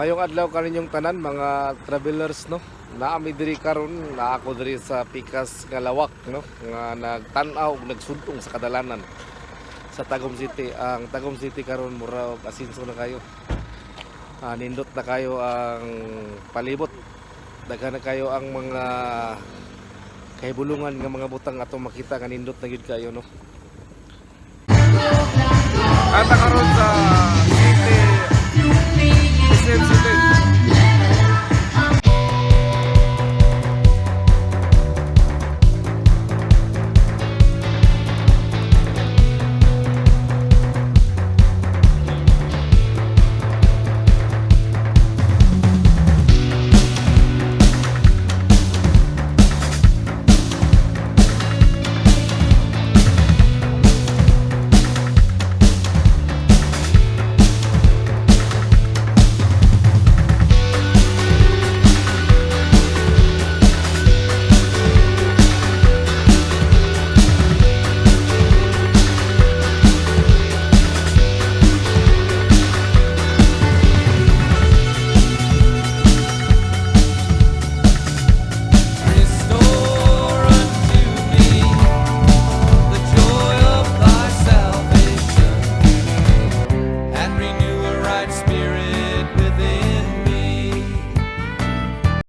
Mayong adlaw kaninyong tanan, mga travelers, no. Naa mi diri karon, naa ako diri sa pikas nga lawak, no, nga nagtan-aw ug nagsudong sa kadalanan sa Tagum City. Ang Tagum City karon mura og asinso na kayo. Nindot na kayo ang palibot. Daghan na kayo ang mga kahibulungan nga mga butang atong makita nga nindot na gyud kayo, no. Ata karon sa city, SM City.